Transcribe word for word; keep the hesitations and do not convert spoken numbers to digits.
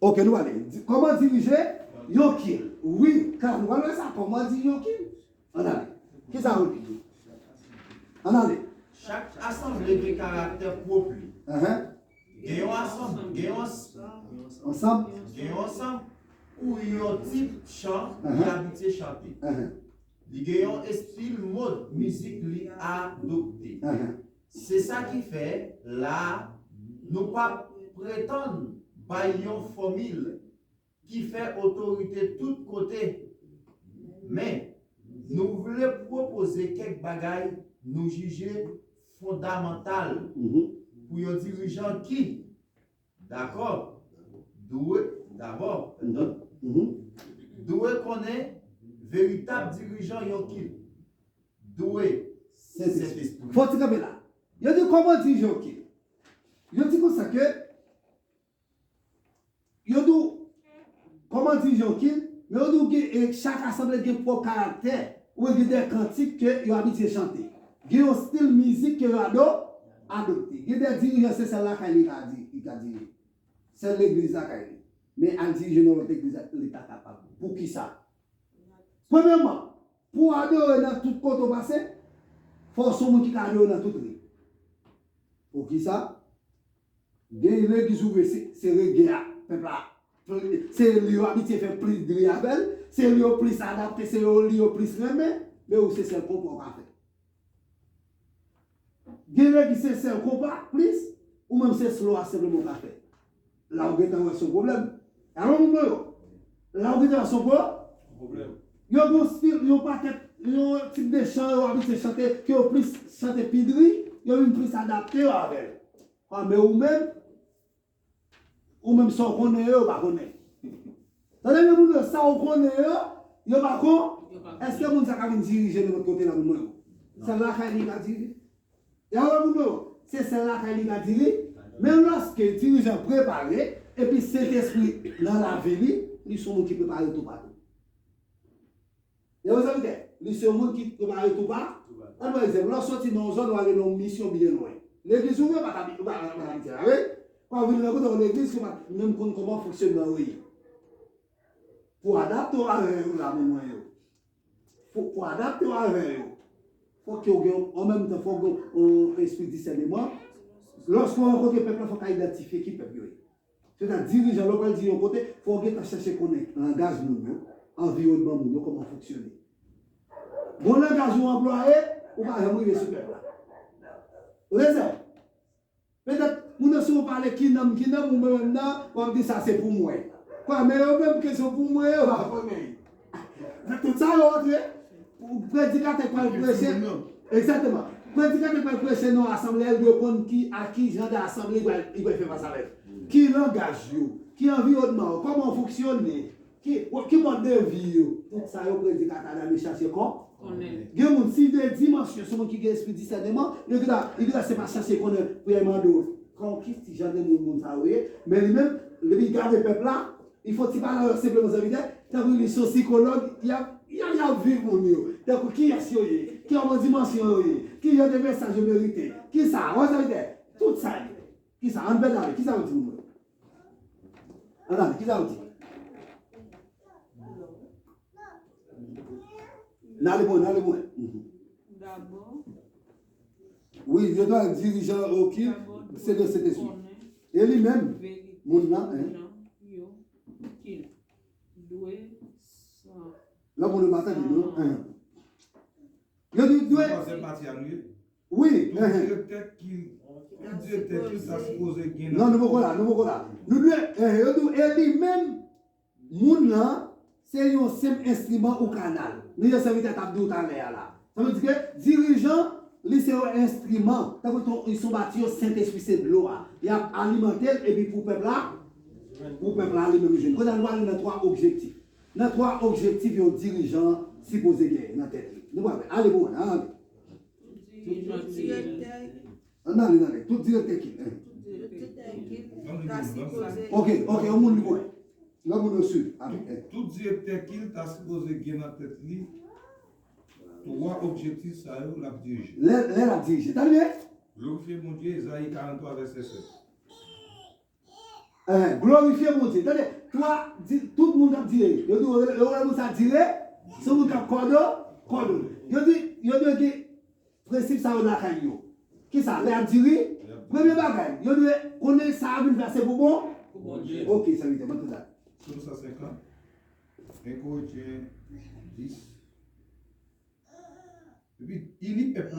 Ok, nou ale. Di- Kòman dirije yon kil? Wi, ka nou pral wè sa, kòman dirije yon kil? Ann ale. Kisa yo di? Ann ale. Chak asanble gen karaktè pwòp li. Ahan. Gen yon asanble, gen yon, ansanm, gen yon ansanm ou yon tip chan li, ahan, abitye chante. Ahan. Li gen yon estil mòd mizik li adopte. Ahan. Se sa ki fè, la a, nou p ap pretann bay yon fòmil ki fè otorite tout kote. Men, nou vle pwopoze kèk bagay nou jije fondamantal, mhm, pou yon dirijan ki, dakò, dwe, dabò, mhm, dwe konnen veritab dirijan yon kil dwe Sentespri. Fò ti kanpe la. Yo di kòman dirije yon kil. Yo di konsa ke Yo di w kòman dirije yon kil, men yo di w gen, e, chak asanble gen pwòp karaktè, oubyen gen de kantik ke yo abitye chante. Gen yon stil mizik ke yo ado, adopte. Gen de dirijan se sèl lakay li ka di, li ka dirije. Sèl legliz lakay li. Men al dirije nan lòt legliz, li pa kapab. Poukisa? Premyèman, pou w adore nan tout kote w pase, fò w se yon moun ki ka adore nan tout ri. Poukisa? Gen legliz ou vle se, se rege a, pèp la, se li yo abitye fè plis dri avè l, se li yo plis adapte, se yo, li yo plis renmen, men ou se sèl konpa w ka fè. Gen legliz se sèl konpa plis, ou menm se slow a senpleman w ka fè. La ou gentan wè se yon pwoblèm. Alò moun mwen yo, la ou gentan wè se yon pwo-, pwoblèm. Yo gen yon stil, yon pakèt, yon tip de chan yo abitye chante, ke yo plis chante pi dri, yo vin plis adapte yo avè l. Ah, men ou menm, ou menm sa w konnen yo, yo pa konnen. Tande byen moun yo, sa w konnen yo, yo pa kon-, èske moun sa ka vin dirije nenpòt kote la moun mwen yo? Se lakay li ka dirije. Y a wè moun yo, se sèl lakay li ka dirije. Men lòske dirijan prepare, epi Sentespri nan lavi li, li se yon moun ki prepare toupatou. Yo, zanmi kè, li se yon moun ki prepare toupa. An pran egzanp, lè w soti nan yon zòn, w ale nan yon misyon byen lwen. Legliz ou vre, pa ta, pa, pa, pa ta abitye la, wi. Ou pa vin nan kote yon legliz ki pa menm konn kòman fonksyonman yo ye. Pou adapte w avè yo la, moun mwen yo. Pou, pou adapte w avè yo. Fòk ke w gen, an menm tan, fòk w gen yon espri disèneman. Lòske w rankontre pèp la, fòk w ka idantifye ki pèp yo ye. Se ta dirijan, lè w pral di yon kote, fò w gentan chèche konnen langaj moun yo, anviwònman moun yo, kòman fonksyone. Bon, langaj ou anplwaye, ou pa janm rive sou pèp la. Rezèv. Petèt, moun nan si w pale ki nanm, ki nanm, ou menm nan, w ap di sa se pou mwen. Kwa, men yo menm kesyon pou mwen, yo pa konnen. Tout sa yo antre, predikatè k pral preche. Egzakteman. Predikatè k pral preche nan asanble a, l dwe konn ki, a ki jan de asanble li pral, li pral fè fas avèk. Ki langaj yo, ki anviwònman yo, kòman yo fonksyone, ki, ki mòd de vi yo. Tout sa yo predikatè a ale chache kò-, konnen. Gen moun, si de dimansyon, se moun ki gen espri disèneman, yo gentan, li gentan se pa chache konnen pou y al mande w, kon ki ti jan de moun, moun sa yo ye, men li menm, li gade pèp la, Li fè ti pale avè yo senpleman, zanmi kè, tankou li se yon sikològ, y ap, y ap, y ap viv moun yo. Tankou kiyès yo ye, ki kòman dimansyon yo ye, ki jan de mesaj yo merite, ki sa, wè zanmi kè, tout sa yo. Ki sa, ann fè ale, ki sa yo di moun yo? Ann ale, ki sa yo di? N ale bon, n ale bon. Mhm. Dabò, Wi, yo dwe dirijan yo ki dabò se de dwe Sentespri. Konnen E li menm, verite moun nan, en. Jan yo ki dwe san. Lè moun yo pa tande, non? En. Yo di, dwe. Se pa se pati a nou ye? Wi, en. Tout direktè ki, tout direktè ki ta sipoze gen nan. Non, nou poko la, nou poko la. Nou dwe, en, yo di, e li menm, Moun nan, se yon senp enstriman ou kanal. Nou jan sèvitè t ap di w talè a la. Sa vle di ke dirijan, li se yon enstriman. Tankou ton, li se yon batiyon, Sentespri se dlo a. Y ap alimante l, epi pou pèp la, pou pèp la li menm jwenn. Kounye a nou ale nan twa objektif. Nan twa objektif yon dirijan sipoze genyen nan tèt li. Nou pral ale pou wè, ale. Tout direktè. Ann ale, ann ale. Tout direktè kil, en. Tout direktè kil ta sipoze. Ok, ok, yon moun li konnen. Yon moun yo swiv avèk, en. Tout direktè kil ta sipoze gen nan tèt li twa objektif sa yo l ap dirije. Lè, lè l ap dirije. Tande byen? Glorifye Bondye, Ezayi karanntwa, vèsè sèt. Glorifye Bondye. Tande, twa, di, tout moun k ap dire. Yo di, yo rele moun sa dire, se moun k ap kòdone, kòdone. Yo di, yo di, yo gen prensip sa yo lakay yo. Kisa? Lè y ap dire, premye bagay, yo dwe konnen sa y ap vin fè se pou bon. Ok, sèvitè, mwen tou dat. Sòm san senkant, en Korentyen dis. Epi, ili pèp